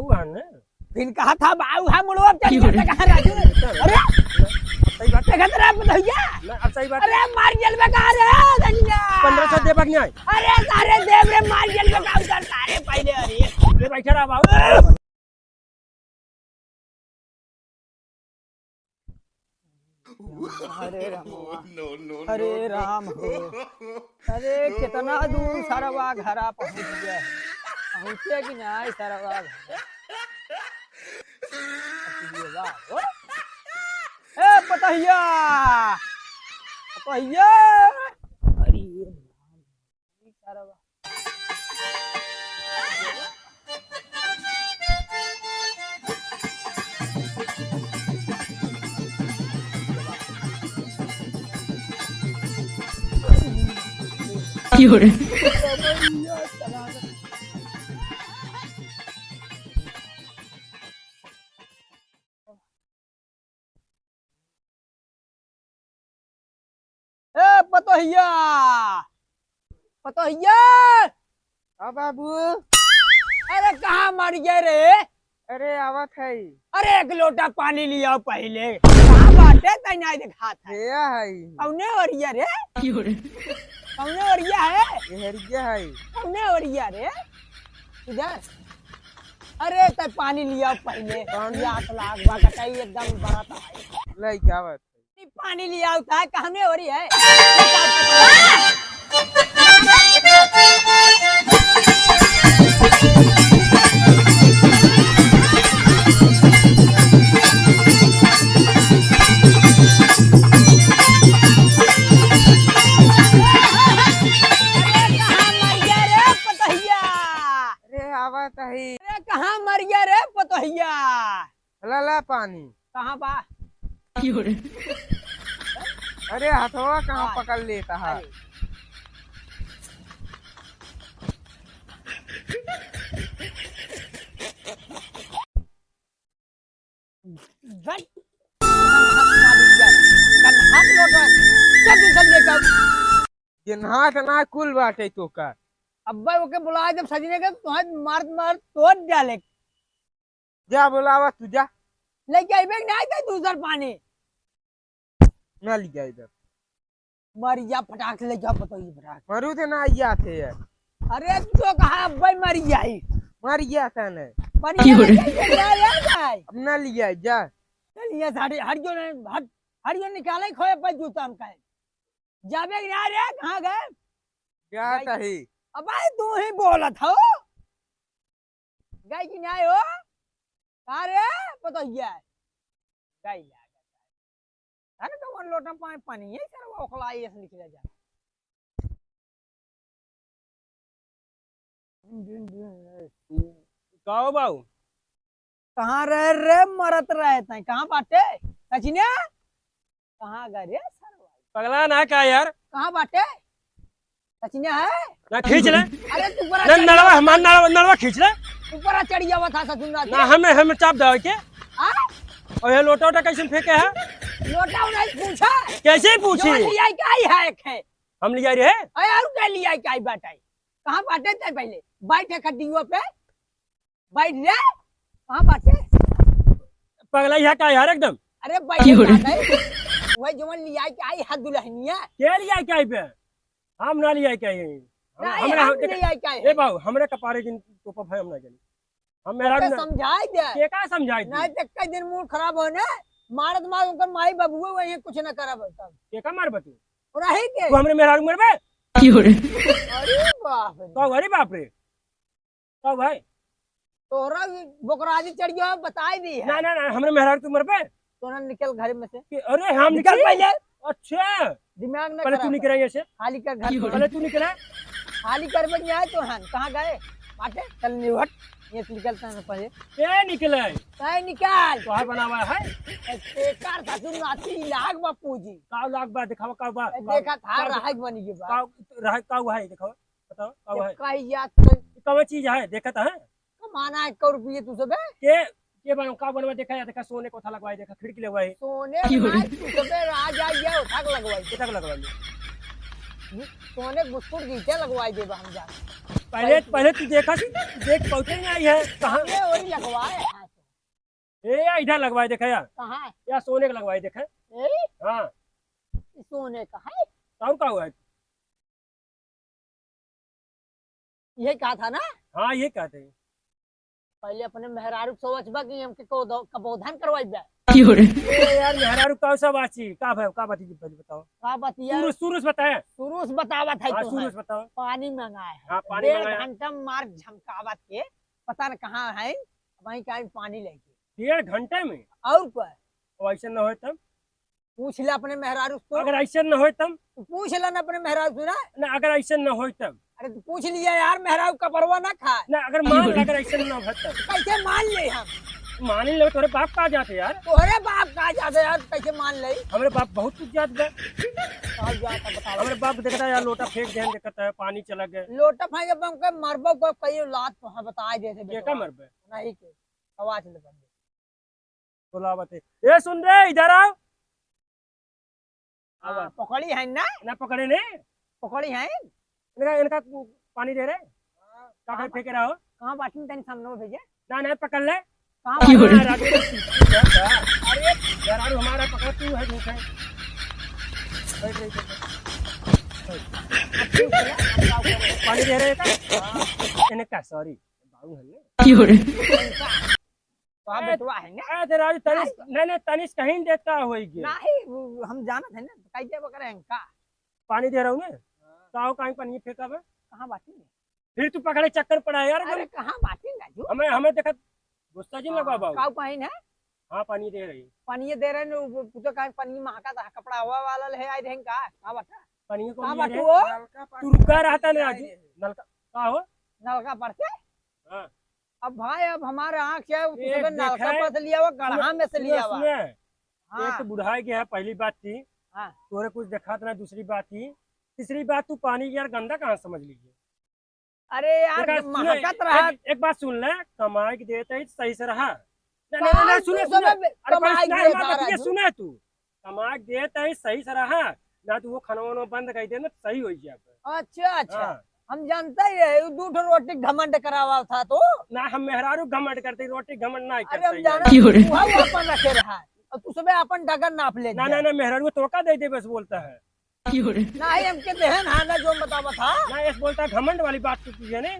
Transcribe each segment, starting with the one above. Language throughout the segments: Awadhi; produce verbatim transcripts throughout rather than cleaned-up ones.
तू आ ना। फिर कहा था बाऊ, हम लोग अब चल क्यों रे? जाते कहाँ राजू? अरे, अब सही बात है। देखत रहा भैया। ना, अब सही बात है। अरे, मार जेल में कहाँ रे? धनिया। पन्द्रह सौ देबक नहीं। अरे, सारे देव रे, मार जेल में काम करता। अरे, पहले अरे। ले बैठा रहा बाऊ। अरे राम, अरे राम हो। अरे कितना दूर सरवा घरा पहुँच गया है। पहुँचे कि नहीं सरवा घरा? ए पतहिया, पतहिया। अरे सरवा। ए पतोहिया, पतोहिया। हाँ बाबू। अरे कहाँ मर गए रे? अरे आवत है। अरे एक लोटा पानी लियाओ पहिले। कहाँ बाटे तै नाहीं देखात है। हे है। कौने ओरिया रे? कौने ओरिया है? ये हरिया है। कौने ओरिया रे? इधर। अरे तै पानी लियाओ पहिले। पानी? प्यास लाग बा कतई एकदम बरत है। ले जावत। पानी लियावत है, कहने ओरी है? अरे कहाँ मर गया रे पतोहिया? अरे आवत ही। अरे कहाँ मर गया रे पतोहिया? ला, ला पानी। कहाँ बा? अरे हथवा कहाँ हाँ। पकड़ लेता है? अरे। धत। कन्हात लोटा, चल तू सब लेकर। ये नहात ना कुल बाटे तो का। अब्बा ओके बुलाए जब सजने के, तो आज मार मार तोड़ डाले। जा बोलावा तू जा। लेके आइबे कि नाहीं तै दूसर पानी? ना ले जाए इधर। मर जा फटाक से ले जाओ पतोही फटाक। मरू थे ना आइया थे यार। अरे तू तो कहा अब्बे मर जाई। मर गया था ना। पानी क्यों रे? लेके आ जाए। अब ना ले जाए जा। चल ये सारे हट जो नहीं, हट, हट जो निकाले खोए पर जूता हम कहे। जाबे कि ना रे, कहाँ गए? क्या भाई, कही? अबे तू ही बोलत हो। गई कि नाहीं हो? का रे? पतोहिया। गई ले आ गई। अरे तो वन लोटा पानी, पानी, यही सरवा ओखला, ये से निकले जा। का हो बाऊ? कहाँ रहे रे, मरत रहे तैं? कहाँ बाटे? सचिनिया? कहाँ गए रे सरवा? पगला ना का यार? कहाँ बाटे? सचिनिया है? ना खींच ले। अरे तू ऊपर ना, चढ़ नलवा, गया। हमार नलवा, नलवा खींच ले। ऊपर चढ़ गया था ससुर ना। हमें, हमें चाप दे के। हाँ? और ये लोटा वोटा कैसे फेंके है? लोटा उन्हें पूछा। कैसे पूछी? जो लिया क्या ही है एक है। हम लिया रहे? अरे और क्या लिया क्या ही बाटे? कहाँ बाटे तै पहिले? बैठ है खटियो पे। बैठ रे। कहाँ बाटे? पगला यहाँ का यार एकदम। अरे बैठ क्यों रे? ना गए। वही जवन लिया के आई है दुल्हनिया। के लिया के आई बे? हम ना लिया के आई। हम, नहीं, हमरे, हम हम, लिया के आई। ए बाबू, हमरे कपारे जिन टोपा भाई हम ना जानी। हम मेहरारू ओके ना समझाई दे। के का समझाई दे? नहीं तो कई दिन मूड खराब हो ना, मारत मार उनकर माई बाबू वही कुछ ना करब तब। के का मारबे तू? और रही के? तू हमरे मेहरारू मरबे? क्यों रे? अरे बाप रे। का अरे बाप रे? का भाई? तोहरा भी बोकराजी चढ़ गया, बताई दी है। ना, ना, ना, हमरे मेहरारू तू मरबे? तोहरा निकल घर में से। कि, अरे, हम निकल निकली? पहिले। अच्छा। दिमाग ना पहले तू खराब निकल कर। ऐसे। खाली कर घर की को। हो पहले तू निकला। खाली कर बन जाए तो हम कहाँ गए? बाटे, चल निहट। ये निकलता है पहले। ए निकले। तय निकाल। तोहार बनावा है। ए, बेकार ससुर नाती लाग बापू जी। का लाग बा, दिखावा का बा? ए, का, देखा था का, रहक बनी के बा। का, रहक का हुआ है, दिखावा। बताओ, का हुआ है? कही याद कर। कौन चीज है, देखत है? कमाना है, कौ रुपये तू सबे? के, के बनो, का बनवा, देखा या, देखा, सोने कोठा लगवाई, देखा, खिड़की लगवाई। सोने की हो बनाए रही? तू सबे, राज आ गया, उठा के लगवाई। कितना के लगवाई? सोने के बिस्कुट गीचे लगवाई देबा हम जान। पहले, पहले तू देखा सी, देख पहुंचे ही नहीं है। कहाँ? ये वही लगवाए है। ए, इधर लगवाए, देखा यार। कहाँ है? या सोने का लगवाए, देखा। ए? हाँ। ई सोने का है? और का हुआ है? यही कहा था ना? हाँ, यही कहा था। पहले अपने मेहरारू के सोचबा कि हमके को दो, कबोधन करवाइबा। क्यों रे? ए यार, मेहरारू का सब आची, का भाई, का बात है, पहले बताओ। का बात यार? सुरुस, सुरुस बताए। सुरुस बतावत है हाँ, तो सुरुस है। बताओ। पानी मंगाए है। हाँ, पानी डेढ़ मंगाया। घंटा में मार झमकावत के, पता न कहाँ है, वहीं का पानी लेके। डेढ़ घंटे में? और का? अब ऐसे न होए तब? पूछ ले अपने मेहरारू से तो। अगर ऐसे न होए तब? तू पूछ ले ना अपने मेहरारू से ना। ना, अगर ऐसे न होए तब? अरे तू पूछ लिया यार, मेहरारू कपड़वा ना खा। ना, अगर मान ले, अगर ऐसे न होए तब? कैसे मान ले हम? मान ले, तोरे बाप का जाते यार? तोरे बाप का जाते यार, कैसे मान ले? हमरे बाप बहुत कुछ जात बा। का जात बा, बताओ। हमरे बाप देखता है यार, लोटा फेंक देन, देखता है, पानी चला गया। लोटा फेंक के हमके मरबो को कहियो लात, हाँ, बताए देते ये बेटवा। का मरबे? नहीं के, आवाज ले बंद। बोलावत है। ए, सुन रे, इधर आओ। हाँ, आवाज। पकड़ी है ना? ना पकड़े ने। पकड़ी है? इनका, इनका पानी दे रे। का कहाँ फेंके रहो? कहाँ बाटी तनी सामने में भेजे? ना, ना, पकड़ ले। कहाँ क्यों बाटी? रे? राजू, अरे, यार, हमारा पकड़, तू है, झूठ है। बैठ, बैठ, बैठ। अब ठीक है, अब क्या करें? पानी दे रहे हैं का? हाँ। इन्हें का, sorry, बाबू है ना? क्यों रे? तो आप ए, बेटवा है ना? ए, तेरा आज तनिष, नहीं। नहीं, नहीं, तनिष कहीं देता होई गे। नहीं, वो हम जानत है ना, कह देबो करे हैं का? पानी दे रहा हूँ ना। हाँ। तो आओ, कहीं पानी फेंका बे? कहाँ बाटी में? फिर तू पकड़े चक्कर पड़ा है यार, अरे, एकदम। कहाँ बाटी में, राजू? हमें, हमें देखा, गुस्सा जी हाँ, लगा बाबू। काऊ कहीं है? हाँ, पानी दे रही। पानी दे रहे हैं, वो पूछो कहीं पानी महका था, कपड़ा हवा वाला ले आए रहें का? कहाँ बाटा? पानी को कहाँ नहीं बाटू है। हो? नलका पर तू रुका रहता ना, राजू। नलका, का हो? नलका पर से? हाँ। अब भाई, अब हमारे आँख से, तू एक सुबह नलका देखे, पर से लिया हुआ, गढ़ा सुने, में से सुने, लिया हुआ। सुने। हाँ। एक तो बुढ़ाई गया है, पहली बात थी। हाँ। तोरे कुछ देखात ना, दूसरी बात थी। तीसरी बात, तू पानी यार गंदा कहाँ समझ लीजिए? अरे यार, देखा, सुने, महकत रहा। एक, एक बात सुन ले, कमाई के देत है, सही से रहा। ना, ना, ना, ना, पाँच सुने, सौ सुने। में अरे, कमाई पहले के सुना, देत हमार आ बतिया राजू। सुना तू। कमाई के देत है, सही से रहा। ना तू वो खाना वाना बंद कर दे ना, सही हो जाए। अच्छा, अच्छा। हाँ। हम जानते ही रहे, वो दू ठो रोटी घमंड करावा था तो। ना, हम मेहरारू घमंड करते, रोटी घमंड नहीं अरे, करते हम यार। जानते, क्यों रे? तू हऊ अपन रखे रहा। और तू सबे अपन डगर नाप ले ना, जा। ना, ना, मेहरारू तोका दे दे, बस बोलता है। क्यों रे? नहीं, हमके देहन हा ना, जो बतावा था। ना, ऐसे बोलता है, घमंड वाली बात तू की है ने।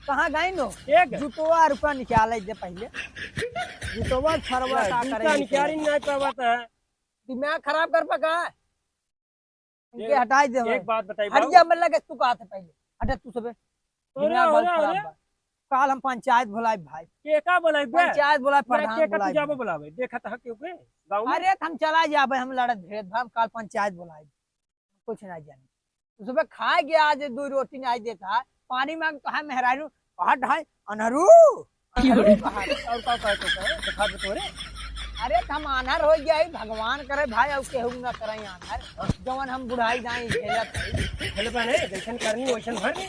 कहाँ गई नो? एक। जुतवा रुपया निकाले दे पहले। जुतवा सरवा ना, का जूता करे निकाली निकाले? नहीं पावत है। दिमाग खराब कर पका। इनके एक, हटाई दे एक भाई। बात बताई हट बाबू। जा, मल्ला के तू कहा था पहले। हटा तू सबे। अरे, दिमाग बहुत अरे, खराब अरे। बा। काल हम पंचायत बुलाए भाई। के का बुलाए बे? पंचायत बुलाए, मैं प्रधान के का बुलाए तू जाबो भाई। बुलावे? देखा था क्यों के गाँव में? अरे, हम चला जाबे, हम लड़त भिड़त भाई, हम काल पंचायत बुलाए। कुछ ना जाने। तू सबे खाए गया आज दो रोटी नहीं देता, पानी मांग तो है मेहरारू, हट है, अनहरू। अनहरू कहा। और का कहे तो कहे, दिखा दे तोरे। अरे, त हम आन्हर हो गया ही, भगवान करे भाई, और केहू न करे आन्हर। हाँ। जवन हम बुढ़ाई दाई झेलत हई। झेलबा नहीं, जैसन करनी वैसन भरनी।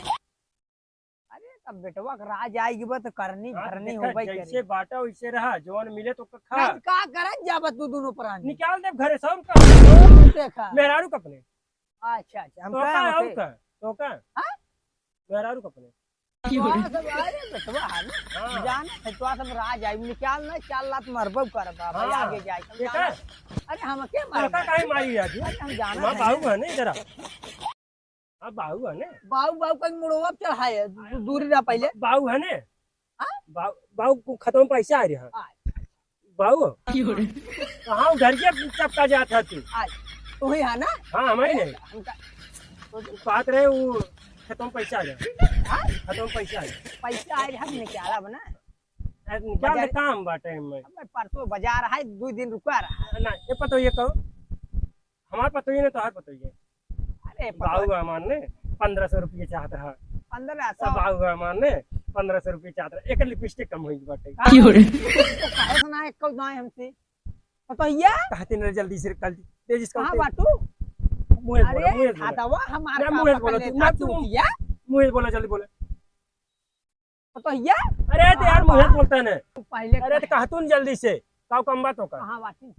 अरे, तब बेटवा के राज आइगी बा, त करनी हाँ, भरनी देखा, होबे जैसे करी। बाटा वैसे रहा, जवन मिले तो खा। नहीं, का करत जाबा तू दोनों प्राणी? निकाल दे घरे से, और का? देखा। मेहरारू कपने। अच्छा, अच्छा, हम तो कहे का, हम और के? का? तो का? हाँ? मेहरारू कपने। तो आ सब, अरे बेटवा है ना, हाँ। जाने है, तो आ सब राज आई, निकाल ना, चार लात मरबो करबा, भाई, हाँ। आगे जाए, हम देखा? जाने। अरे, हम के तो का मारबा? काहे मारी आज? अरे, हम जाने माँ है बाबू ना। है ना इधर आ। हाँ, बाबू है ना। बाबू, बाबू कहीं मुड़वा पे चढ़ाए, दू-, दूरी रहा पहले। बाबू है ना। हाँ? बाबू, बाबू को खतवा में पैसा आ रहा। हाँ। बाबू। क्यों रे? कहाँ उधर के चपका जात है तू? आज। तू ही है ना? हाँ, हमारी नहीं। हमका बात रहे वो खतवा में पैसा आ रहा। हाँ? खतवा में पैसा आ रहा। पैसा आ रहा, हमने क्या बना? अरे, क्या बाजार काम बाटे में? अब परसों बाजार है, दो दिन रुका रहा। ना, ये पता ये कहो। हमार पतोहिए ने तोहार पतोहिए। अरे, बाऊ पतोहिए। हमार ने पन्द्रह सौ रुपये चाहत रहा। पन्द्रह सौ? अब बाऊ हमार ने पन्द्रह सौ रुपये चाहत रहा। एक लिपस्टिक कम होई बाटे। का? क्यों रे? तो कहे से ना एक कौ दाएं हमसे। पतोहिया? कहते ना जल्दी से कल तेजी से कहाँ कहते। बाटू? मुँहे से बोला, अरे, मुँहे से बोला। खातवा हमार ना, का मुँहे से बोला पकड़ तू, लेता ना तू तू। किया? मुँहे से बोला, जल्दी बोला। पतोहिया? अरे, तो यार, हाँ, मुँहे से हाँ। बोलता है ना। तू पहले अरे, तो कहे। कह तू न जल्दी से। काऊ कम बात होकर। कहाँ बाटी?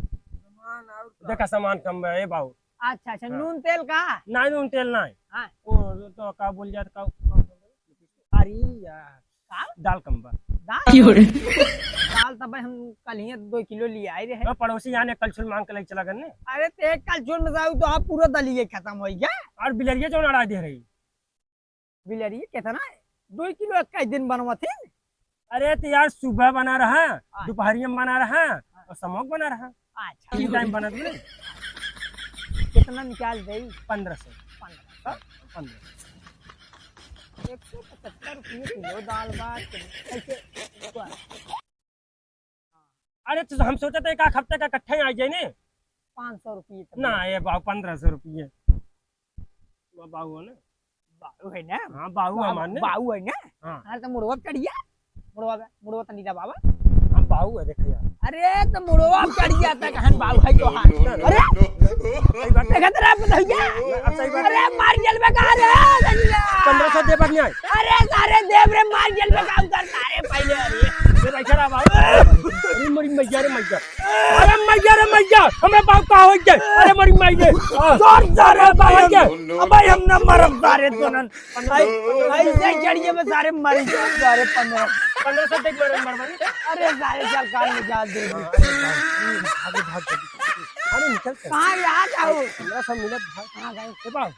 देखा, सामान कम बा, ए बाऊ। अच्छा, अच्छा, हाँ। नून तेल का? नाहीं, नून तेल नाहीं। हाँ। वो तो का बोल जात, का, का बोल जात? अरे यार, का? दाल कम बा। दाल? क्यों रे? दाल तब हम कल ही दो किलो ले आए रहे। हाँ, पड़ोसी यहाँ ने कलछुल मांग के ले चला गन ने। अरे, ते एक कलछुल में जाऊ तो आप पूरा दलिये खत्म होइ गया। और बिलरिया जौन अड़ा दे रही। बिलरिया कितना है? दो किलो एक दिन बनवा थे। अरे, तो यार, सुबह बना रहा, हाँ। दोपहरिया में बना रहा, हाँ। और समोक बना रहा। अच्छा। तीन टाइम बनत बा। कितना निकाल दे? पन्द्रह सौ। पन्द्रह सौ। हाँ, पन्द्रह सौ। एक सौ पचहत्तर रुपये किलो दाल बा, कैसे? अरे, तो हम सोचा था एक आध हफ्ते का इकट्ठा ही आ जाए ने। पाँच सौ रुपये तो ना, ये बाऊ, पन्द्रह सौ रुपये। वो बाऊ है ना? बाऊ है ना? हाँ, बाऊ है बाऊ, मान। बाऊ है ना? हाँ। अरे, तो मुड़वा चढ़िया। मुड़वा बे, मुड़वा तनी दबावा। हम बाऊ है, देख यार। अरे, तो मुड़वा चढ़िया तक हन बाऊ है तो हाथ। अरे, सही बात। देखत रहा, भैया। अच्छा, सही बात। अरे, मार जलबे का रे, भैया। पन्द्रह सौ दे, बात नहीं आए। अरे, सारे देव रे, मार जलबे का उधर, सारे पहले, अरे। ये भाई, खराब आओ। अरे, मरी मैया रे, मैया। अरे, मैया रे, मैया। हमरा बाऊ का होइ गए? अरे, मरी मैया। जोर से रे, बाऊ हो गए। अबे, हम ना मरब, सारे तोनन। भाई, भाई, से चढ़िए में सारे मर गए, सारे पन्द्रह। पन्द्रह सौ तक मरे, मर, मर। अरे, सारे सरकार निकाल दे। हाँ, अरे, भाग, भाग, भाग, जल्दी। अरे, निकल, चल। कहाँ यार जाओ? पन्द्रह सौ मिलत, भाग। कहाँ गए? ए, बाऊ,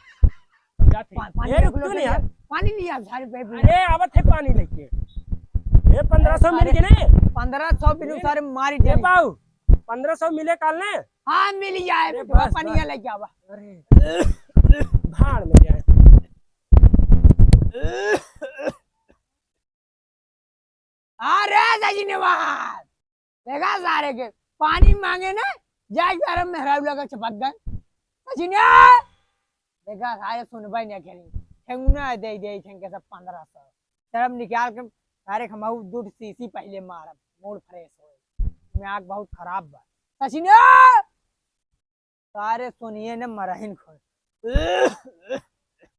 हम जाते हैं। पा-, पानी ए, रुक, रुक, तू रुक, नहीं यार। पानी लिया, सारे पे पी। अरे, आवत है पानी लेके। ए, पन्द्रह सौ मिल गए ने। पन्द्रह सौ बिनु ए, सारे मारी ए, जाए। बाऊ, पन्द्रह सौ मिले काल ने? हाँ, मिल जाए, अरे, बेटवा, बस, पानी बस। लेके आवा। अरे, भाड़ में जाए। अरे, सचिनवा, देखा सारे के, पानी मांगे ना, जाए सारे मेहरारू लगे चपक गए। सचिनवा, देखा सारे सुनबे नहीं करी, ठेंगुना दे दे, ठेंग के सब पन्द्रह सौ। शर्म निकाल के, सारे के हम दू सीसी पहले मारब, मूड फ्रेश होए। दिमाग बहुत खराब बा। सचिनवा, सारे सुनिए न मरहिन खोए।